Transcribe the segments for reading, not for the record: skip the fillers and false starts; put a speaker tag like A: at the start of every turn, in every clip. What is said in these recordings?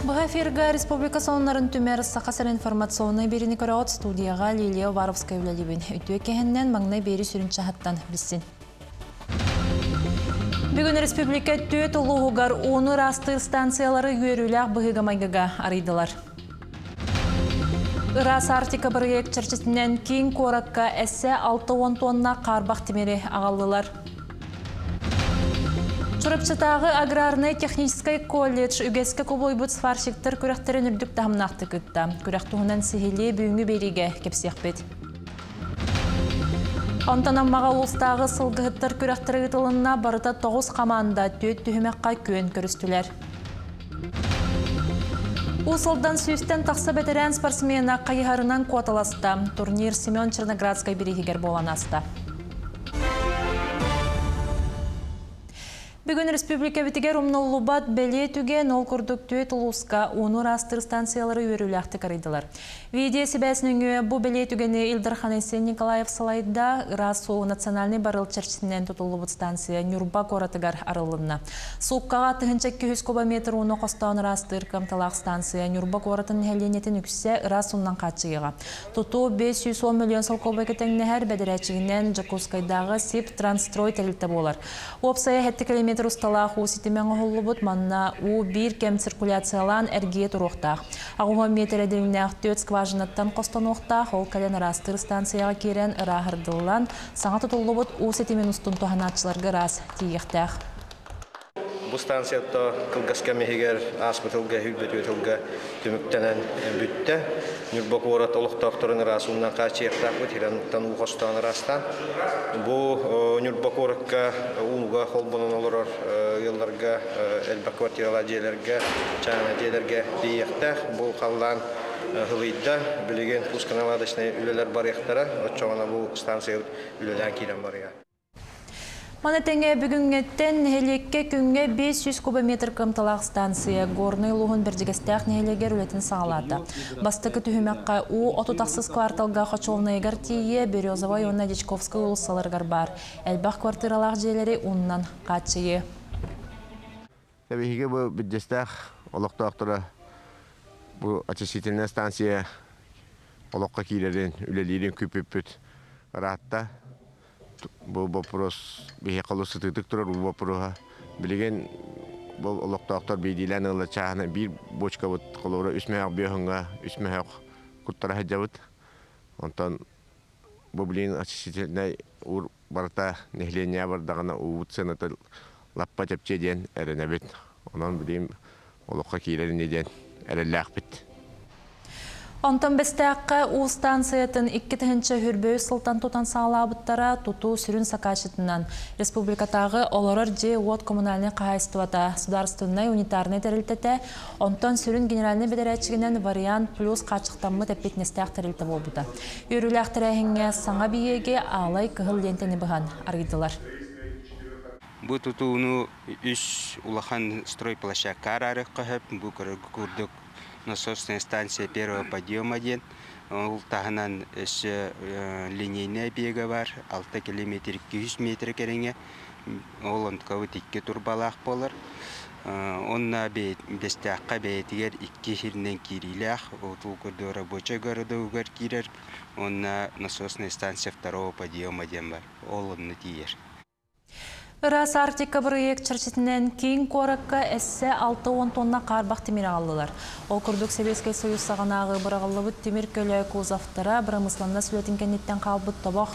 A: Быһа эфирга республика сонуннарын түмэр Саха сирин информационнай биэриини көрөҕүт, студияҕа Лилия Уваровская үлэлиибин. Үтүө кэһэннэн маҥнай биэри сүрүн чаһыттан билсин. Бүгүн республика түөт улууһугар ууну ыраастыыр станциялары үөрүүлээх быһыыга-майгыга арыйдылар. Ыраас Арктика бырайыак чэрчитинэн киин куоракка эссе 60 тонна хаарбах тимири аҕаллылар. Чурапчытааҕы аграрнай техническай колледж үгэскэ кубулуйбут сварщиктар күрэхтэрин үрдүк таһымнаахтык ыытта. Күрэх туһунан сиһилии бүгүҥҥү биэриигэ кэпсиэхпит. Онтон Аммаҕа улуустааҕы сылгыһыттар күрэхтэрэ ыытылынна, барыта 9 хамаанда түөрт түһүмэххэ күөн көрүстүлэр. Уус Алдан сүүстэн тахса бэтэрээн спортсмена хайыһарынан куоталаста. Турнир Семен Черноградскай бирииһигэр буолан ааста. Бүгүн республикабытыгар умнуллубат бэлиэ түгэн, ол курдук түөт улууска ууну ыраастыыр станциялары үөрүүлээхтик арыйдылар. Видео сибээс нөҥүө бу бэлиэ түгэни Ил Дархан Айсен Николаев салайда. Ыраас уу национальнай барыл чэрчитинэн тутуллубут станция Ньурба куоратыгар арыллынна. Сууккаҕа 1200 кубометр ууну хостоон ыраастыыр кыамталаах станция Ньурба куоратын нэһилиэнньэтин үксэ ыраас уунан хааччыйыаҕа. Тутуу 510 миллион солкуобайга тэҥнэһэр, бэдэрээччигинэн Дьокуускайдааҕы СИП Трансстрой тэрилтэ буолар. Уопсайа 7 километр усталаах уу ситимэ оҥоһуллубут, манна уу биир кэм циркуляциялаан эргийэ туруохтаах. 80 миэтэрэ дириҥнээх түөрт скважинаттан хостонуохтаах, ол кэлэн ыраастыыр станцияҕа киирэн ырааһырдыллан, саҥа тутуллубут уу ситимин устун туһанааччыларга ыраас тиийиэхтээх.
B: Бу станцията кылгас кэм иһигэр ааспыт сылга үһү сылга түмүктэнэн бүттэ. Ньурба куорат олохтоохторун ыраас уунан хааччыйыахтаахпыт, Ирантан уу хостоон ыраастаан. Бу Ньурба куоракка ууга холбонон олорор ыалларга, элбэх квартиралаах дьиэлэргэ, чааһынай дьиэлэргэ тиийиэхтээх. Бу халлаан һылыйда, билигин пусконаладочнай үлэлэр барыахтара, оччоҕуна бу станциябыт үлэлээн киирэн барыа.
A: Маны тэҥэ бүгүҥҥэттэн нэһилиэккэ күҥҥэ 500 кубометр кыамталаах станция Горнай улууһун Бэрдьигэстээх нэһилиэгэр үлэтин саҕалаата. Бастакы түһүмэххэ уу 36 кварталга Хочуолунайыгар тиийэ Березовай уонна Дьячковскай уулуссаларыгар баар элбэх квартиралаах дьиэлэри ууннан хааччыйыы.
C: Биһиги бу Бэрдьигэстээх олохтоохторо бу очистительная станция олоххо киирэрин, үлэлиирин күүппүппүт ыраатта. Бу боппуруос биһиэхэ олус сытыытык турар бу боппуруоһа. Билигин бу олохтоохтор биирдиилээн ыаллар чааһына биир бочкабыт холобура үс мөһөөх бүөһүҥҥэ үс мөһөөх куттара сылдьабыт. Онтон бу билигин очистительнай уур барыта нэһилиэнньэҕэ бардаҕына уубут сыаната лаппа чэпчиэ диэн эрэнэбит. Онон билигин олоххо киирэр ини диэн эрэллээхпит.
A: Онтон Бэстээххэ уу станциятын 2023 сылтан тутан саҕалаабыттара, тутуу сүрүн сакаасчытынан республикатааҕы олорор дьиэ-уот коммунальнай хаһаайыстыбата судаарыстыбаннай унитарнай тэрилтэтэ, онтон сүрүн генеральнай бэдэрээччигинэн Вариант плюс хааччахтаммыт эппиэтинэстээх тэрилтэ буолбута. Үөрүүлээх тэрээһиҥҥэ саҥа биһиги аалай кыһыл лиэнтэни быһан арыйдылар.
D: Бу тутууну үс улахан стройплощадка араарыахха сөп. Бу курдук насосная станция первого подъема диэн. Ол таһынан өссө линейная бега бар, 6 километр 200 метр кэриҥэ. Ол онтукабыт икки турбалаах буолар. Онно Бэстээххэ бэйэтигэр икки сиринэн киириилээх, ол курдук рабочай городогугар киирэр уонна насосная станция второго подъема диэн бар. Ол онно тиийэр.
A: Ыраас Арктика бырайыак чэрчитинэн киин куоракка эссе 60 тонна хаарбах тимир аҕаллылар. Ол курдук Сэбиэскэй Союз саҕанааҕы быраҕыллыбыт тимир көлө кузовтара бырамыысыланнас үлэтин кэнниттэн хаалбыт тобох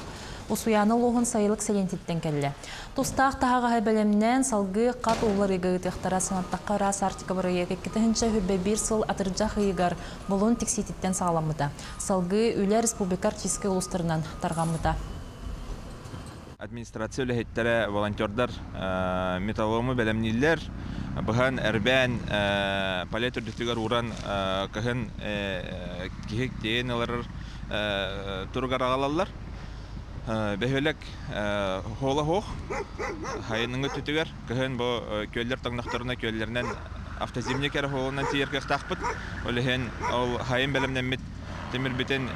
A: Усуйаана улууһун Сайылык сэлиэнтиттэн кэллэ. Тустаах таһаҕаһы бэлэмнээн салгыы хат уулларыыга ыытыахтара. Санаттахха, Ыраас Арктика бырайыак 2021 сыл атырдьах ыйыгар Булун тиксиититтэн саҕаламмыта. Салгыы үлэ республика арктическай улуустарынан тарҕаммыта.
E: Администрация үлэһиттэрэ, волонтердар металлолому бэлэмнииллэр. Быһан, эрбээн, палет үрдүтүгэр ууран кыһын киһи тиэйэн ылар туругар аҕалаллар. Бөһүөлэк хола суох. Хайыныҥы өттүтүгэр кыһын бу күөллэр тоҥнохторуна күөллэринэн автозимник эрэ холунан тиийэр кыахтаахпыт. Ол иһин ол хайын бэлэмнэммит тимирбитин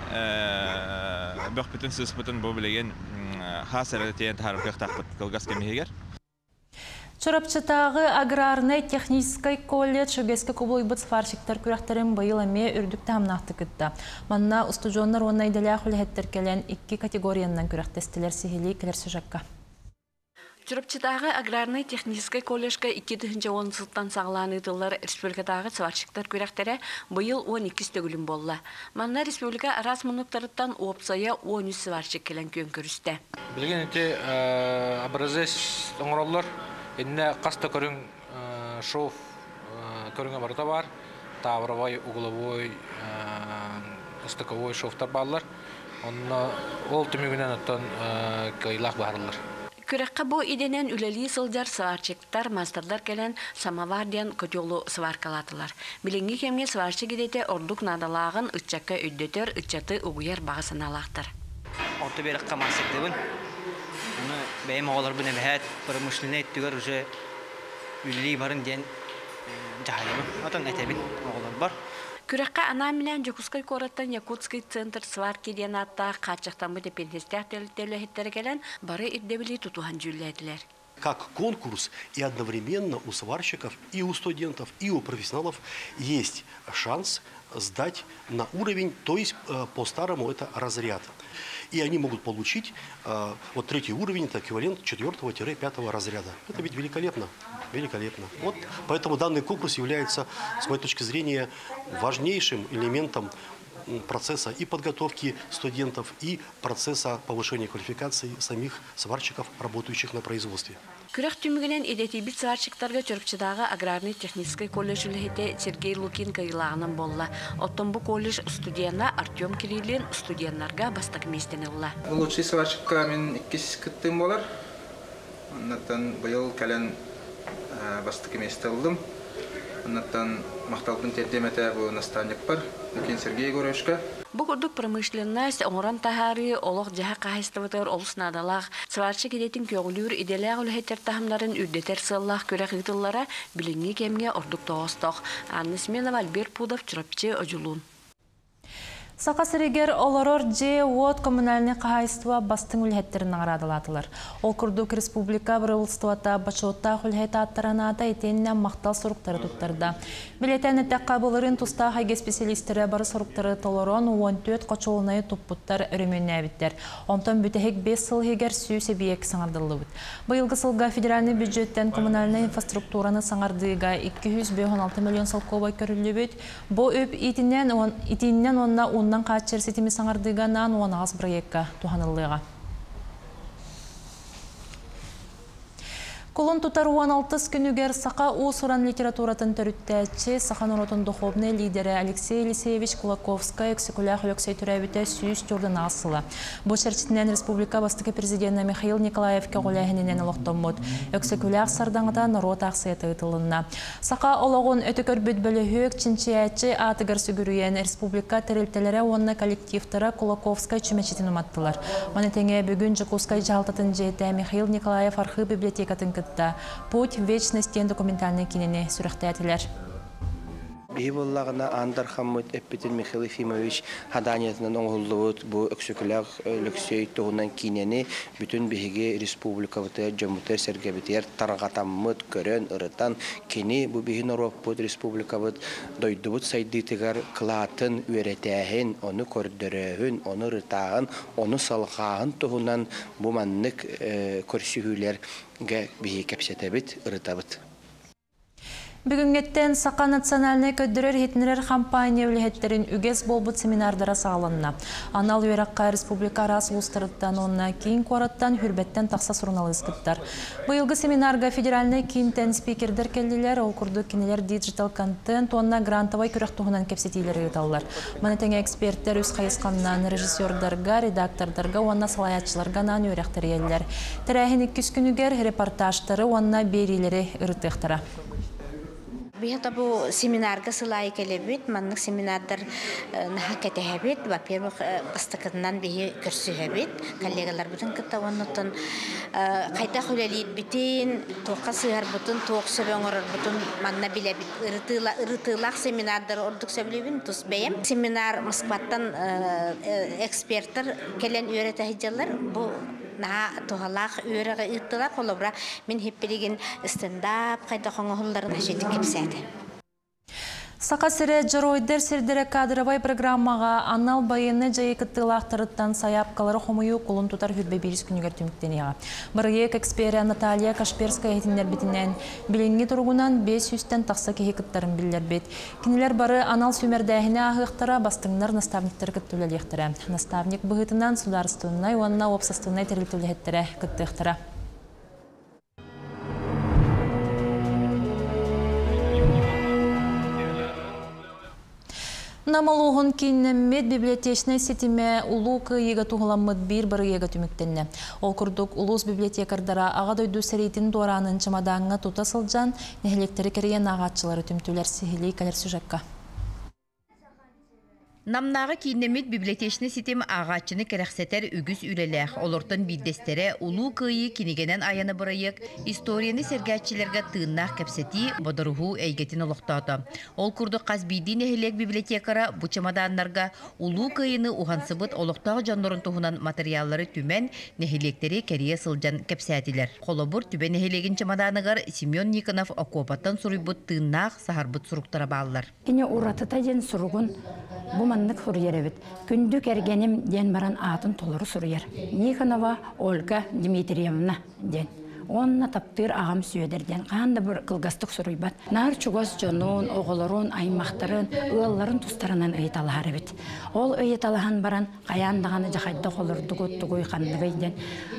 E: бөхпүтүн сыыспытын бу билигин хаас эрэ тиэйэн таһаарар кыахтаахпыт кылгас кэм иһигэр.
A: Чурапчытааҕы аграрнай техническай колледж үгэскэ кубулуйбут сварщиктар күрэхтэрин быйыл эмиэ үрдүк таһымнаахтык ыытта. Манна устудьуоннар уонна идэлээх үлэһиттэр кэлэн икки категориянан күрэхтэстилэр сиһилии кэлэр сюжекка.
F: Чурапчытааҕы аграрнай техническай колледжка 2010 сылтан саҕалаан ыытыллар республикатааҕы сварщиктар күрэхтэрэ быйыл 12 төгүлүн буолла. Манна республика араас муннуктарыттан уопсайа 13 сварщик кэлэн күөн көрүстэ.
G: Билигин ити образец оҥороллор. Иннэ хас да көрүҥ шов көрүҥэ барыта баар. Тавровай, угловой, стыковой шовтар бааллар. Онно ол түмүгүнэн оттон кыайыылаах быһаарыллар.
F: Күрэххэ бу идэнэн үлэлии сылдьар сварщиктар, маастардар кэлэн самовар диэн котелу сваркалаатылар. Билиҥҥи кэмҥэ сварщик идэтэ ордук наадалааҕын ыччакка өйдөтөр, ыччаты угуйар баҕа санаалаахтар.
H: Орто үөрэххэ маастардыыбын. Ону бэйэм оҕолорбун эбэһээт промышленнай өттүгэр уже үлэлии барын диэн дьаһайабын. Отон этэбин оҕолорбор.
F: Күрэххэ анаан-минээн Дьокуускай куораттан Якутский центр сварки диэн ааттаах хааччахтаммыт эппиэтинэстээх тэрилтэ үлэһиттэрэ кэлэн бары ирдэбили тутуһан дьүүллээтилэр.
I: Как конкурс и одновременно у сварщиков, и у студентов, и у профессионалов есть шанс сдать на уровень, то есть по-старому это разряд. И они могут получить вот третий уровень, это эквивалент 4-5 разряда. Это ведь великолепно, великолепно. Вот поэтому данный конкурс является, с моей точки зрения, важнейшим элементом процесса и подготовки студентов, и процесса повышения квалификации самих сварщиков, работающих на производстве.
F: Күрэх түмүгүнэн идэтийбит сварщиктарга Чурапчытааҕы аграрнай техническай колледж үлэһитэ Сергей Лукин кыайыылааҕынан буолла. Оттон бу колледж студена Артем Кириллин студеннарга бастакы миэстэни ылла.
J: Лучший сварщикка мин иккис кыттыым буолар. Оннуттан быйыл кэлэн бастакы миэстэ ыллым. Оннуттан махталбын тиэрдиэм этэ бу наставникпар Лукин Сергей Егоровичка.
F: Бу курдук промышленность, оҥорон таһаарыы, олох-дьаһах хаһаайыстыбатыгар олус наадалаах сварщик идэтин көҕүлүүр идэлээх үлэһиттэр таһымнарын үрдэтэр сыаллаах күрэх ыытыллара билиҥҥи кэмҥэ ордук тоҕоостоох. Анна Сменова, Альберт Пудов, Чурапчы, Одьулуун.
A: Саха сиригэр олорор дьиэ-уот коммунальнай хаһаайыстыба бастыҥ үлэһиттэрин наҕараадалаатылар. Ол курдук республика бырабыыталыстыбата бочуоттаах үлэһит ааттарын аата итиэннэ махтал суруктары туттарда. Бэлиэтээн эттэххэ, былырыын тустаах эйгэ специалистэрэ бары соруктары толорон 14 хочуолунайы туппуттар, өрөмүөннээбиттэр. Онтон бүтэһик 5 сыл иһигэр 100 эбийиэк саҥардыллыбыт. Быйылгы сылга федеральнай бюджеттэн коммунальнай инфраструктураны саҥардыыга 256 миллион солкуобай көрүллүбүт. Бу үп итиинэн уонна уунан хааччыйар ситими саҥардыыга анаан 18 бырайыакка туһаныллыаҕа. Кулун тутар 16 күнүгэр саха уус-уран литературатын төрүттээччи, саха норуотун духовнай лидерэ Алексей Елисеевич Кулаковскай Өксөкүлээх Өлөксөй төрөөбүтэ 104 сыла. Бу чэрчитинэн республика бастакы президенэ Михаил Николаев көҕүлээһининэн олохтоммут Өксөкүлээх сардаҥата норуот аахсыйата ыытылынна. Саха олоҕун өтө көрбүт бөлүһүөк чинчийээччи аатыгар сүгүрүйэн республика тэрилтэлэрэ уонна коллективтара Кулаковскай чүмэчитин уматтылар. Маны тэҥэ бүгүн Дьокуускай дьаһалтатын дьиэтэ Михаил Николаев архыып библиотекатын кытта «Путь в вечность» диэн документальнай киинэни сүрэхтээтилэр.
K: Биһи буоллаҕына Аан Дархаммыт эппитин Михаил Ефимович хадаанньатынан оҥоһуллубут бу Өксөкүлээх Өлөксөй туһунан киинэни бүтүн биһиги республикабытыгар, дьоммутугар-сэргэбитигэр тарҕатаммыт, көрөн, ырытан, кини бу биһи норуоппут, республикабыт, дойдубут сайдыытыгар кылаатын үөрэтээһин, ону көрдөрөөһүн, ону ырытааһын, ону салҕааһын туһунан бу маннык көрсүһүүлэргэ биһиги кэпсэтэбит, ырытабыт.
A: Бүгүҥҥэттэн Саха национальнай көрдөрөр-иһитиннэрэр хампаанньа үлэһиттэрин үгэс буолбут семинардара саҕаланна. Анал үөрэххэ республика араас улуустарыттан уонна киин куораттан сүүрбэттэн тахса суруналыыс кыттар. Быйылгы семинарга федеральнай киинтэн спикердэр кэллилэр, ол курдук кинилэр диджитал контент уонна грантовай күрэх туһунан кэпсэтиилэри ыыталлар. Маны тэҥэ эксперттэр үс хайысханнан режиссердарга, редактордарга уонна салайааччыларга анаан үөрэх тэрийэллэр. Тэрээһин иккис күнүгэр репортажтары уонна биэриилэри ырытыахтара.
L: Биһиги бу семинарга сыл аайы кэлэбит, маннык семинардар наһаа кэтэһэбит. Во-первых, бастакытынан биһи көрсүһэбит, коллегаларбытын кытта оннуттан хайдах үлэлиирбитин, туохха сыһарбытын, туох сөбө оҥорорбутун манна билэбит. Ырытыылаах семинардары ордук сөбүлүүбүн тус бэйэм. Семинар Москваттан эксперттэр кэлэн үөрэтэ сылдьаллар. Бу Наһаа туһалаах үөрэҕи ыыттылар. Холобура, мин хиппилигин стендап хайдах оҥоһулларын хашитик кэпсээтэ.
A: Саха сирэ Дьоруойдар сирдэрэ кадровай программаҕа анал байыаннай дьайыы кыттыылаахтарыттан сайаапкалары хомуйуу кулун тутар 21 күнүгэр түмүктэниэҕэ. Бырайыак эксперэ Наталья Кашперская иһитиннэрбитинэн, билиҥҥи туругунан 500-тэн тахса киһи кыттарын биллэрбит. Кинилэр бары анал сүүмэрдээһини ааһыахтара, бастыҥнар наставниктары кытта үлэлиэхтэрэ. Наставник быһыытынан судаарыстыбаннай уонна уопсастыбаннай тэрилтэ үлэһиттэрэ кыттыахтара. Нам улууһун кииннэммит библиотечнай ситимэ Улуу Кыайыыга туһуламмыт биир бырайыага түмүктэннэ. Ол курдук, улуус библиотекардара Аҕа дойду сэриитин дуораанын чымадааҥҥа тута сылдьан, нэһилиэктэри кэрийэн ааҕааччылары түмтүлэр сиһилии кэлэр сюжекка.
M: Намнааҕы кииннэммит библиотечнай ситим ааҕааччыны кэрэхсэтэр үгүс үлэлээх, олортон биирдэстэрэ Улуу Кыайыы кинигэнэн айана бырайыак историяны сэргээччилэргэ тыыннаах кэпсэтии, бодоруһуу эйгэтин олохтоото. Ол курдук хас биирдии нэһилиэк библиотекара бу чемоданнарга Улуу Кыайыыны уһансыбыт олохтоох дьоннорун туһунан матырыйааллары түмэн, нэһилиэктэри кэрийэ сылдьан кэпсээтилэр. Холобур, Түбэ нэһилиэгин чемоданыгар Семен Никонов окуопаттан суруйбут тыыннаах саһарбыт суруктара бааллар.
N: Кини уратыта диэн суругун бу маннык суруйар эбит. Күндү кэргэним диэн баран аатын толору суруйар. Никонова Ольга Дмитриевна диэн. Уонна таптыыр аҕам Сүөдэр диэн хаһан да кылгастык суруйбат. Наар чугас дьонун, оҕолорун, аймахтарын, ыалларын тустарынан ыйыталаһар эбит. Ол ыйыталаһан баран хайаан даҕаны дьахайдах олордугут тугуй ханныгый диэн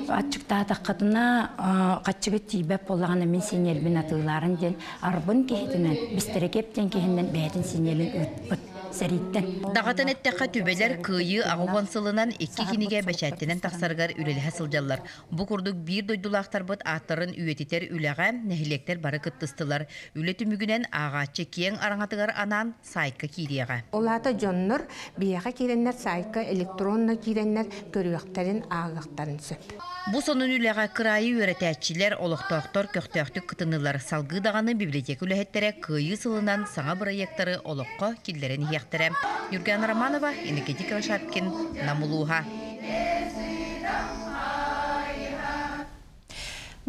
N: аччыктаатаххытына хаччыгыт тиийбэт буоллаҕына мин синиэлбин атыылаарын диэн арбын киһитинэн Бистэрэкиэп диэн киһинэн бэйэтин синиэлин ыыппыт сэрииттэн.
M: Даҕатан эттэххэ, түбэлэр Кыайыы 80 сылынан икки кинигэ бэчээттэнэн тахсарыгар үлэлэһэ сылдьаллар. Бу курдук биир дойдулаахтарбыт ааттарын үйэтитэр үлэҕэ нэһилиэктэр бары кыттыстылар. Үлэ түмүгүнэн ааҕааччы киэҥ араҥатыгар анаан саайтка киириэҕэ.
O: Ол аата дьоннор биһиэхэ киирэннэр саайтка электронно киирэннэр көрүөхтэрин, ааҕыахтарын сөп.
M: Бу сонун үлэҕэ кыраайы үөрэтээччилэр, олохтоохтор көхтөөхтүк кытыннылар. Салгыы даҕаны библиотека үлэһиттэрэ Кыайыы сылынан саҥа бырайыактары олоххо киллэрэн иһиэхтэрэ. Юргана Романова, Иннокентий Кривошапкин, Нам улууһа.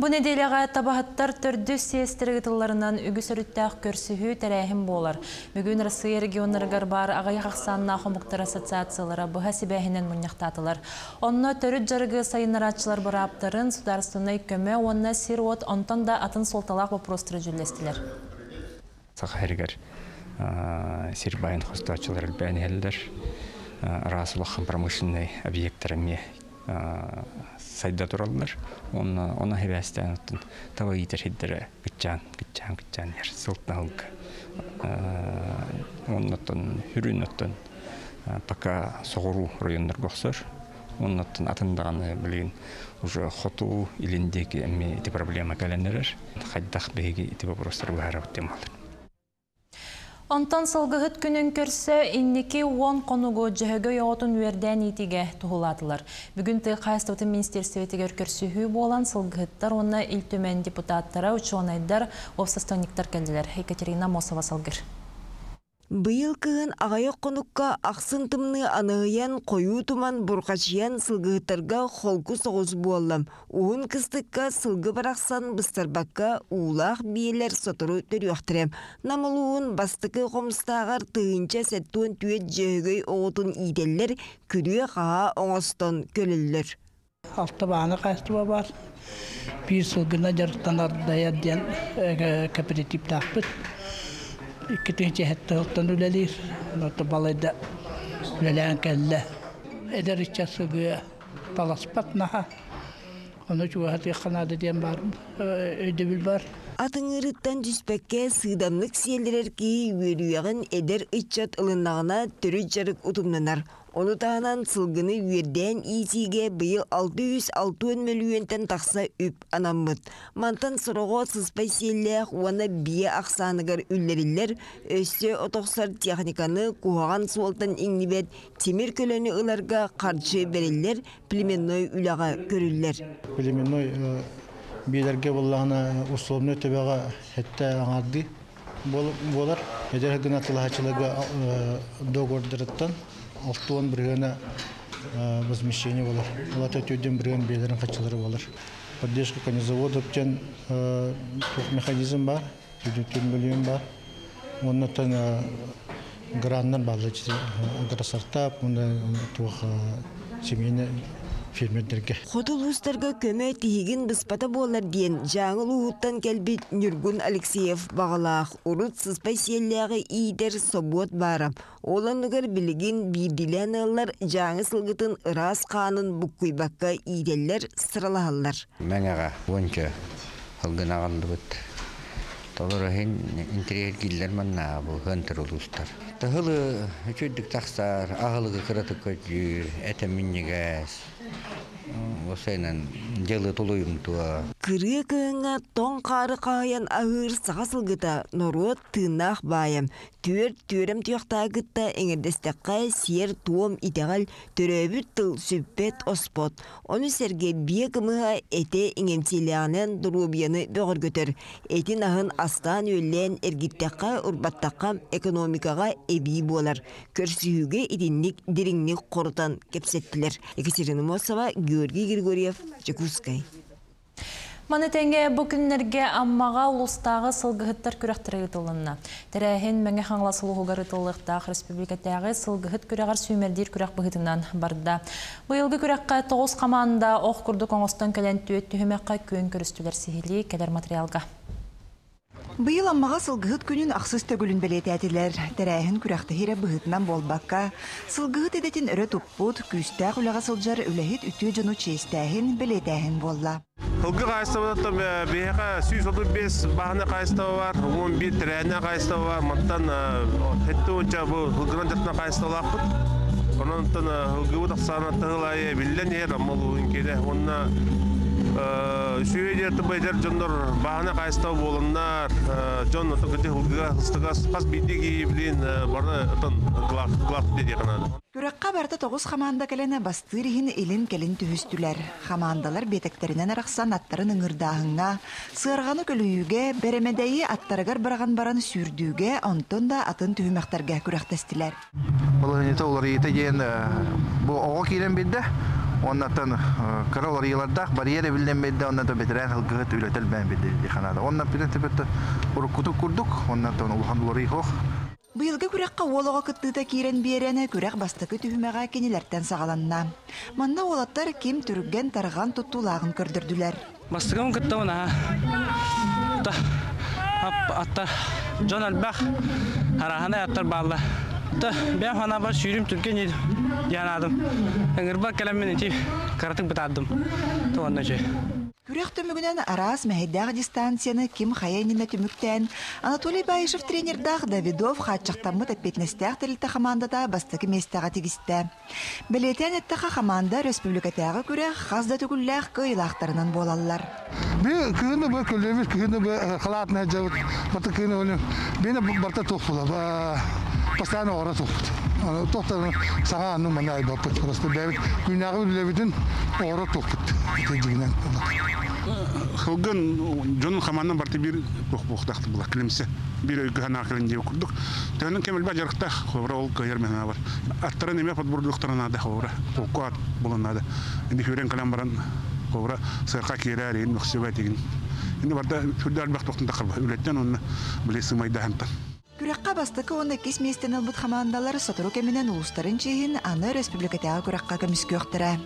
A: Бу нэдиэлэҕэ табаһыттар төрдүс сиэстэрэ ыытылларынан үгүс өрүттээх көрсүһүү тэрээһин буолар. Бүгүн Россия регионнарыгар баар аҕыйах ахсааннаах омуктар ассоциациялара быһа сибээһинэн мунньахтаатылар. Онно төрүт дьарыгы сайыннарааччылар бырааптарын, судаарыстыбаннай көмө уонна сир-уот онтон да атын суолталаах боппуруостары дьүүллэстилэр.
P: Саха сиригэр сир баайын хостооччулар элбээн иһэллэр. Араас улахан промышленнай объектар эмиэ сайда тураллар. Онно ону хибээстээн оттон таба иитэр сирдэрэ кыччаан, кыччаан, кыччаан иһэр сылтан сылга. Оннуттан хүрүн оттон пока соҕуруу районнарга охсор. Оннуттан атын даҕаны билигин уже хоту илин диэки эмиэ ити проблема кэлэн эрэр. Хайдах биһиги ити вопростары быһаарабыт диэн буолар.
A: Онтон сылгыһыт күнүн көрсө инники уон хонугу Дьөһөгөй оҕотун үөрдээн иитиигэ туһулаатылар. Бүгүн тыа хаһаайыстыбатын министиэристибэтигэр көрсүһүү буолан сылгыһыттар уонна Ил Түмэн депутаттара, учуонайдар, уопсастыбанньыктар кэллилэр. Екатерина Аммосова салгыр.
Q: Быйыл кыһын аҕыйах хонукка ахсын тымныы аныһыйан, хойуу туман бурҕачыйан сылгыһыттарга холку соҕус буолла. Уһун кыстыкка сылгы барахсан быстарбакка уулаах биэлэр сотору төрүөхтэрэ. Нам улууһун бастакы хомустааҕар 1074 дьөһөгөй оҕотун иитэллэр, күрүө-хаһаа оҥостон көлөллөр.
R: Алта бааны хаачыстыба баар. Биир сылгына дьарыктанар Дайар диэн кооперативтаахпыт. Икки тыһыынча сэттэ сылтан үлэлиир. Онон балайда үлэлээн кэллэ. Эдэр ыччат сылгыга таласпат наһаа. Ону чугаһатыахха наада диэн баар өйдөбүл бар.
Q: Атыҥырыттан түспэккэ сыыдамнык сиэллэрэр киһи үөрүйэҕин эдэр ыччат ылыннаҕына төрүт дьарык утумнанар. Ону таһынан сылгыны үөрдээн иитиигэ быйыл 660 мөлүйүөнтэн тахса үп анаммыт. Мантан сороҕо сыспай сиэллээх уонна биэ ахсааныгар үллэриллэр, өссө отохсор техниканы куһаҕан суолтан иҥнибэт тимир көлөнү ыларга харчы бэриллэр, племенной үлэҕэ көрүллэр.
S: Племенной биэлэргэ буоллаҕына условнай төбөҕө сэттэ аҥаардыы буолар. Эдэр гына тылаһааччыларга договордарыттан 60 бырыһыана Возмещение болар. Олата төден бірген белерин қачылары болар. Поддержка конезаводов тен механизм бар, төден миллион бар. Оннан граннар балы агросартап, онда туох семейный фермердерге.
Q: Хоту улуустарга көмө тиһигин быспата буолар диэн Дьааҥы улууһуттан кэлбит Ньургун Алексеев баҕалаах. Урут сыспай сиэллээҕи иитэр собуот баара. Ол оннугар билигин биирдиилээн ыаллар Дьааҥы сылгытын ыраас хаанын буккуйбакка иитэллэр, сыралаһаллар.
T: Мэҥэҕэ уонча сылгыны аҕаллыбыт. Толору иһин интэриэһиргииллэр маннааҕы бу ыантыр улуустар. Тыһылы үчүгдүк тахсар, аһылыгы кыратык көрдүүр, этэ минньигэс. Осайынан дьылы тулуйумтуо.
Q: Кырыа кыһыҥҥа тоҥ хаары хаһыйан аһыыр саха сылгыта норуот тыыннаах баайа. Түөрт түөрэм туйахтааҕы кытта эҥэрдэстэххэ сиэр-туом, итэҕэл, төрөөбүт тыл сүппэт-оспот. Ону сэргэ биэ кымыһа этэ иҥэмсиилээҕинэн доруобуйаны бөҕөргөтөр. Этин аһын астаан-үөллээн эргиттэххэ, урбаттахха экономикаҕа эбии буолар. Көрсүһүүгэ итинник дириҥник хорутан кэпсэттилэр. Екатерина Мосова, Георгий Григорьев, Дьокуускай.
A: Маны тэҥэ бу күннэргэ Аммаҕа улуустааҕы сылгыһыттар күрэхтэрэ ыытылынна. Тэрээһин Мэҥэ Хаҥалас улууһугар ыытыллыахтаах республикатааҕы сылгыһыт күрэҕэр сүүмэрдиир күрэх быһыытынан барда. Быйылгы күрэххэ тоҕус хамаанда ох курдук оҥостон кэлэн түөрт түһүмэххэ күөн көрүстүлэр сиһилии кэлэр материалга.
U: Быйыл Аммаҕа Сылгыһыт күнүн ахсыс төгүлүн бэлиэтээтилэр. Тэрээһин күрэхтэһиирэ быһыытынан буолбакка, сылгыһыт идэтин өрө туппут, күүстээх үлэҕэ сылдьар үлэһит үтүө дьону чиэстээһин, бэлиэтээһин буолла.
V: Сылгы хаһаайыстыбатыттан биһиэхэ 135 бааһынай хаһаайыстыба бар, 11 тэрээһиннээх хаһаайыстыба бар. Мантан сэттэ уонча бу сылгынан дьарыктанар хаһаайыстыбалаахпыт. Онон сылгыбыт ахсаана тыһыл аайы эбиллэн иһэр, Амма улууһун киэнэ. Уонна үчүгэй диэн эдэр дьоннор бааһынай хаһаайыстыба буоланнар, дьон сылгыга сыстыгас хас биирдии киһи билин бары отон глав диэххэ наада.
U: Күрэххэ барыта тоҕус хамаанда кэлэн бастыыр иһин илин-кэлин түһүстүлэр. Хамаандалар биэтэктэринэн арахсан аттарын ыҥырдааһыҥҥа, сыарҕаны көлүйүүгэ, бэрэмэдэйи аттарыгар быраҕан баран сүүрдүүгэ, онтон да атын түһүмэхтэргэ күрэхтэстилэр.
J: Балаһыанньата уларыйыыта диэн бу оҕо киирэн биэрдэ. Оннаттан кыра уларыйыылардаах барьер эбиллэн биэрдэ, оннаттан бэтэрээн сылгыһыт үлэтэ элбээн биэрдэ дии ханаада. Онно бүтэн уруккутун курдук, оннаттан улахан уларыйыы суох.
U: Быйылгы күрэххэ уол оҕо кыттыыта киирэн биэрэн, күрэх бастакы түһүмэҕэ кинилэртэн саҕаланна. Манна уолаттар ким түргэн-тарҕан туттуулааҕын көрдөрдүлэр.
W: Бастакым кыттабын аха. Атта дьон элбэх, арааһынай аттар баалла. Та бэйэм санаабар сүүрүм түргэн диэн аадым. Ыҥырбар кэлэммин ити кыратык бытаардым. Туонна үчүгэй.
U: Күрэх түмүгүнэн араас мэһэйдээх дистанцияны ким хайа иннинэ түмүктээн, Анатолий Баишев тренердаах Давидов хааччахтаммыт эппиэтинэстээх тэрилтэ хамаандата бастакы миэстэҕэ тигистэ. Бэлиэтээн эттэххэ, хамаанда өрөспүүбүлүкэтээҕи күрэх хас да төгүллээх кыайыылаахтарынан буолаллар.
X: Би кыһыны бу көлөбүт, кыһыны бу халаатына дьабыт, бата кыһыны өлүм. Бene барта туох була, постоянно ора туохпут. Туохтан саҥа анну мана айбаппыт. Просто бэбит күннээҕи үлэбитин ора туохпут. Ити
Y: Хылгын дьонун хамаандан барты биир туох була килимсе биир өйгө санаа кэлин диэбит курдук. Төһөнөн кэмэлбэ дьарыктаах хобра ол кыайар мен бар. Аттарын эме подбордуктара наада хобра. Толку ат булан наада. Инди хүрен калан баран хобра сырка киирэр ин мөхсүбэ тигин. Инди барда сүрдэ элбэх тохтун тахарба. Үлеттен онна биле сымайдаһантан.
U: Күрэххэ бастакы уонна иккис миэстэни ылбыт хамаандалар сотору кэминэн улуустарын чиэһин аны республикатааҕы күрэххэ көмүскүөхтэрэ.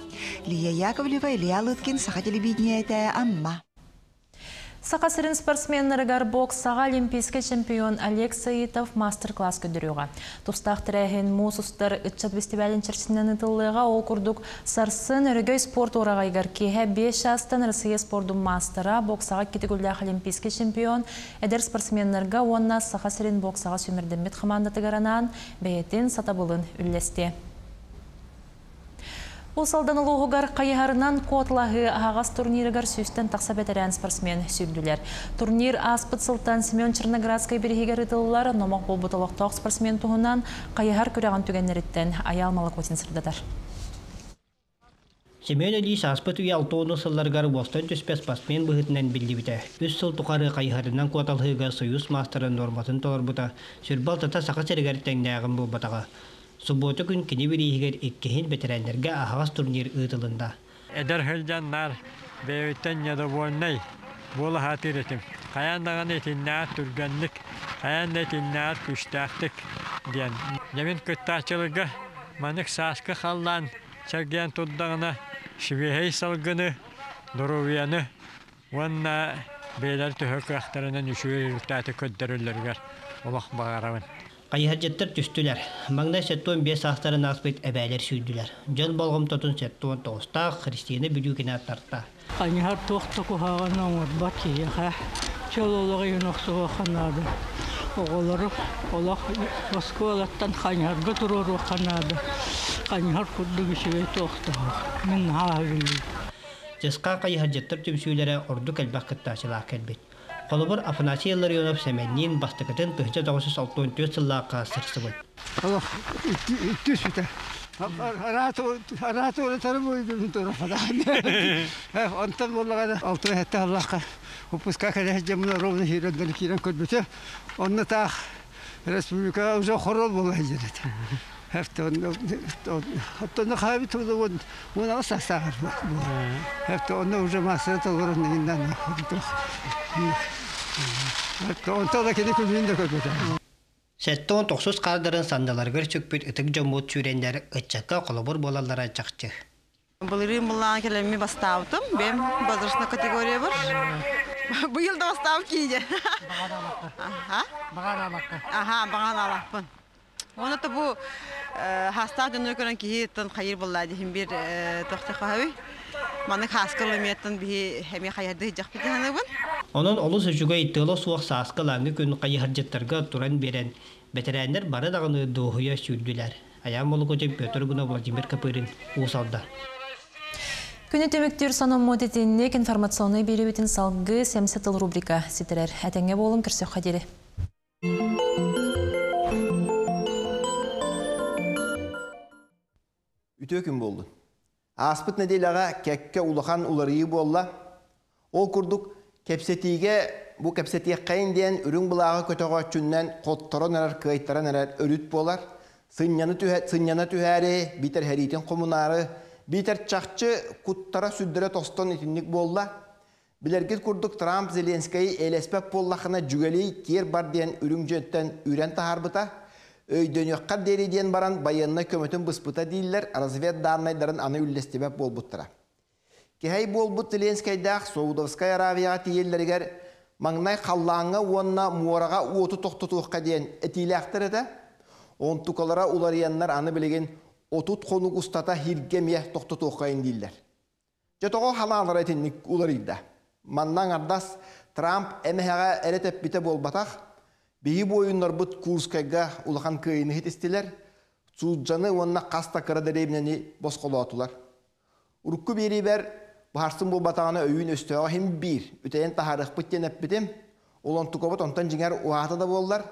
U: Лия Яковлева, Илья Лыткин, Саха телевидениетэ, Амма.
A: Саха сирин спортсменнарыгар боксаҕа олимпийскай чемпион Олег Саитов мастер-класс көрдөрүөҕэ. Тустаах тэрээһин муус устар ыччат фестивалын чэрчитинэн ыытыллыаҕа. Ол курдук сарсын Өрөгөй спорт уораҕайыгар киэһэ 5 чаастан Россия спордун маастара, боксаҕа икки төгүллээх олимпийскай чемпион, эдэр спортсменнарга уонна Саха сирин боксаҕа сүүмэрдэммит хамаандатыгар анаан бэйэтин сатабылын үллэстиэ. Уус Алдан улууһугар хайыһарынан куоталаһыы аһаҕас турнирыгар сүүстэн тахса бэтэрээн спортсмен сүүрдүлэр. Турнир ааспыт сылтан Семен Черноградскай бирииһигэр ыытыллар номох буолбут олохтоох спортсмен туһунан хайыһар күрэҕин түгэннэриттэн Айаал Малакотин сырдатар.
Z: Семен Ильич ааспыт үйэ алта уонус сылларыгар уостан түспэт спортсмен быһыытынан биллибитэ. Үс сыл тухары хайыһарынан куоталаһыыга Союз маастарын нуорматын толорбута, сүрбэ алтата Саха сиригэр тэҥнээҕин буолбатаҕа. Суббота күн кини бирииһигэр иккиһин бэтэрээннэргэ аһаҕас турнир ыытылынна.
B: Эдэр сылдьан наар бэйэбиттэн недовольнай буола сатыыр этим. Хайаан даҕаны итиннэҕэр түргэнник, хайаан да итиннэҕэр күүстээхтик диэн. Дьэ мин кыттааччыларга маннык сааскы халлаан чэлгийэн турдаҕына сибиэһэй салгыны, доруобуйаны уонна бэйэлэр төһө кыахтарынан үчүгэй результаты көрдөрөллөрүгэр олох баҕарабын.
Z: Хайыһардьыттар түстүлэр. Маҥнай 75 саастарын ааспыт эбээлэр сүүрдүлэр. Дьон болҕомтотун 79-таах Христина Бүлүүкина тарта.
C: Хайыһар туох да куһаҕаны оҥорбот киһиэхэ чөл олоҕу иһин охсуһуохха наада. Оҕолору олох оскуолаттан хайыһарга туруоруохха наада. Хайыһар курдук үчүгэй туох да суох. Мин наһаа сөбүлүүбүн.
Z: Чысхаан хайыһардьыттар түмсүүлэрэ ордук элбэх кыттааччылаах кэлбит. Холобур, Афанасий Илларионов Сэмэнниин бастакытын 1964 сыллаахха сырсыбыт.
C: Олох түспүтэ. Араатуурутары буйдун турафадаан. Онтон буоллаҕына алтын сэттэ сыллаахха выпуска кэлэ сылдьаммын ровно киирэн киирэн көрбүтүм. Онно таах республика уже хорол буола сылдьар этэ. Оттон хаабит уон састааҕар Онно уже массыына толорон иннан Онтон да кини күлүүн да көрбөтө.
Z: 79 хаардарын санныларыгар сүкпүт ытык дьоммут сүүрэннэр ыччакка холобур буолаллара чахчы.
D: Былырыын былаан кэлэмми бастаабытым. Бэм возрастной категория бар. Быйыл да бастаабыт киһи. Аха, баган алаппын. Оны та бу хастаах дьону көрөн киһи тон хайыр булла диһин бир тохтохаһый. Маны хаска лыметтан биһи эми хайырды жахпыт ханыбын.
Z: Онон олус үчүгэй тыала суох сааскы ылааҥҥы күн хайыһардьыттарга туран биэрэн, бэтэрээннэр бары даҕаны дуоһуйа сүүрдүлэр. Айаан Молокотин, Петр Гунов, Владимир Копырин, Уус Алдан.
A: Күнү түмүктүүр сонуммут итинник информационнай биэриибитин салгыы Сэмсэ тыл рубрика ситэрэр. Этэҥҥэ буолуҥ, көрсүөххэ диэри.
E: Үтүө күн буоллун. Ааспыт нэдиэлэҕэ кэккэ улахан уларыйыы буолла. Ол курдук, кэпсэтиигэ бу кэпсэтиэххэйин диэн үрүҥ былааҕы көтөҕөөччүннэн хотторон эрэр, кыайтаран эрэр өрүт буолар. Сынньана, түһэ, сынньана түһээри, биитэр сэриитин хомунаары, биитэр чахчы куттара-сүрдэрэ тостон итинник буолла. Билэргит курдук Трамп Зеленскэйи элэспэт буоллахына дьүгэлий киэр бар диэн үрүҥ дьиэттэн үүрэн таһаарбыта. Өйдөнүөххэр диэри диэн баран байыаннай көмөтүн быспыта дииллэр, разведдааннайдарын аны үллэстибэт буолбуттара. Кэһэй буолбут Зеленскэйдээх Саудовскай Аравияҕа тиийэллэригэр маҥнай халлааҥҥа уонна муораҕа уоту тохтотуохха диэн этиилээхтэр этэ. Онтукалара уларыйаннар аны билигин 30 хонук устата һиргэ эмиэ тохтотуоххайын дииллэр. Дьэ тоҕо халаалара итинник уларыйда? Манна аҥардас Трамп эмэһэҕэ эрэ тэппитэ буолбатах, биһи буойуннарбыт Курскайга улахан кыайыыны иһитистилэр, Суджаны уонна хас да кыра дэриэбинэни босхолоотулар. Урукку биэриибэр баһарсын буолбатаҕына өйүүн өстөөҕө иһин биир, үтэйэн таһаарыахпыт диэн эппитим. Ол онтукабыт онтон дьиҥэр уһаата да буоллар,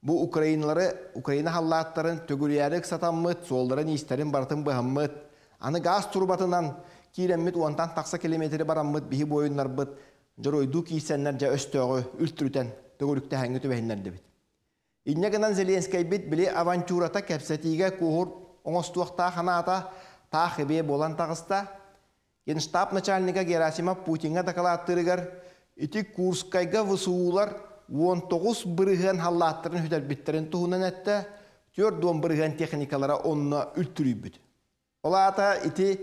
E: бу Украиналары, Украина халлааттарын төгүрүйээри ыксатаммыт, суолларын-иистэрин барытын быһаммыт, аны гаас турбатынан киирэммит уонтан тахса километри бараммыт биһи буойуннарбыт дьоруойдуу киирсэннэр дьэ өстөөҕү үлтүрүтэн төгүрүктэһэҥҥэ түбэһиннэрдибит. Инньэ гынан Зеленскэйбит били авантюрата кэпсэтиигэ куоһур оҥостуохтаах анаата таах эбиэ буолан таҕыста. Генштаб начальника Герасимов Путиҥҥа дакылааттыырыгар ити Курскайга ВСУ-лар 19% халлааттарын сүтэрбиттэрин туһунан эттэ, 40% техникалара онно үлтүрүйбүт. Ол аата ити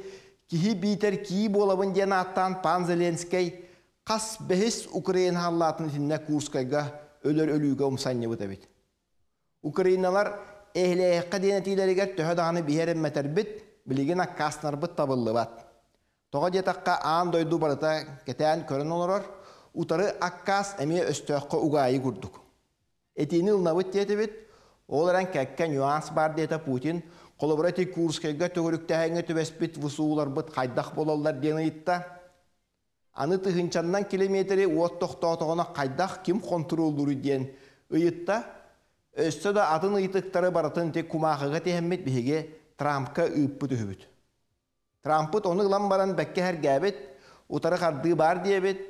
E: киһи биитэр кии буолабын диэн ааттаан пан Зеленскэй хас бэһис Украина халлаатын итиннэ Курскайга өлөр өлүүгэ умсанньыбыт эбит. Украиналар эһилээххэ диэн этиилэригэр төһө даҕаны биһи эрэммэтэрбит, билигин аккаастанарбыт табыллыбат. Тоҕо диэтэххэ аан дойду барыта кэтээн көрөн олорор, утары аккаас эмиэ өстөөххө угаайы курдук. Этиини ылынабыт диэтибит, ол эрэн кэккэ нюанс баар диэтэ Путин. Холобура ити Курскайга төгүрүктээһиҥҥэ түбэспит ВСУ-ларбыт хайдах буолаллар диэн ыйытта. Аны тыһыынчаннан километри уот тохтоотоҕуна хайдах ким хонтуруоллууруй диэн ыйытта. Өссө да атын ыйытыктары барытын ити кумаахыга тиһэммит биһиги Трампка ыыппыт үһүбүт. Трампыт ону ылан баран бэккэ сэргээбит, утары хардыы баар диэбит,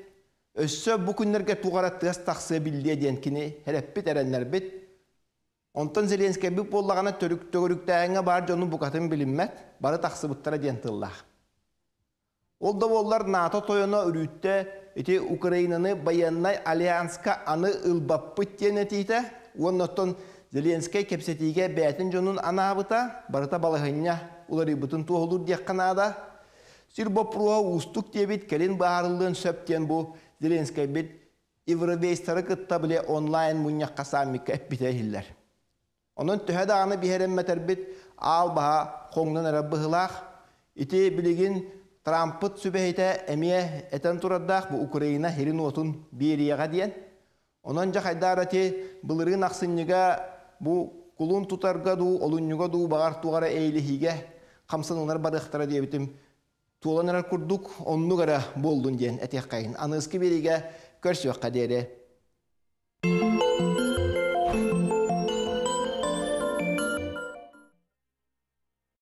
E: өссө бу күннэргэ туох эрэ тыас тахсыа биллиэ диэн кини эрэппит эрэннэрбит. Онтон Зеленскэйбит буоллаҕына төгүрүктээһиҥҥэ баар дьону букатын билиммэт, бары тахсыбыттара диэн тыллаах. Ол да буоллар НАТО тойоно үрүүттэ ити Украинаны байыаннай альянска аны ылбаппыт диэн этиитэ уонна оттон Зеленскэй кэпсэтиигэ бэйэтин дьонун анаабыта барыта балаһыанньа уларыйбытын туоһулуур диэххэ наада. Сир боппуруоһа уустук диэбит кэлин быһаарыллыан сөп диэн бу Зеленскэйбит европейцтары кытта били онлайн мунньахха саммикка эппитэ иһиллэр. Онон төһө даҕаны биһирэммэтэрбит аал баһа хоҥнон эрэр быһыылаах. Ити билигин Трампыт сүбэһитэ эмиэ этэн турардаах бу Украина сирин-уотун биэриэҕэ диэн. Онон дьэ хайдаар ити былырыын ахсынньыга бу кулун тутарга дуу, олунньуга дуу баҕар туох эрэ эйэлэһиигэ хамсаныылар барыахтара диэбитим туолан эрэр курдук оннук эрэ буоллун диэн этиэххэйин. Аныгыскы биэриигэ көрсүөххэ диэри.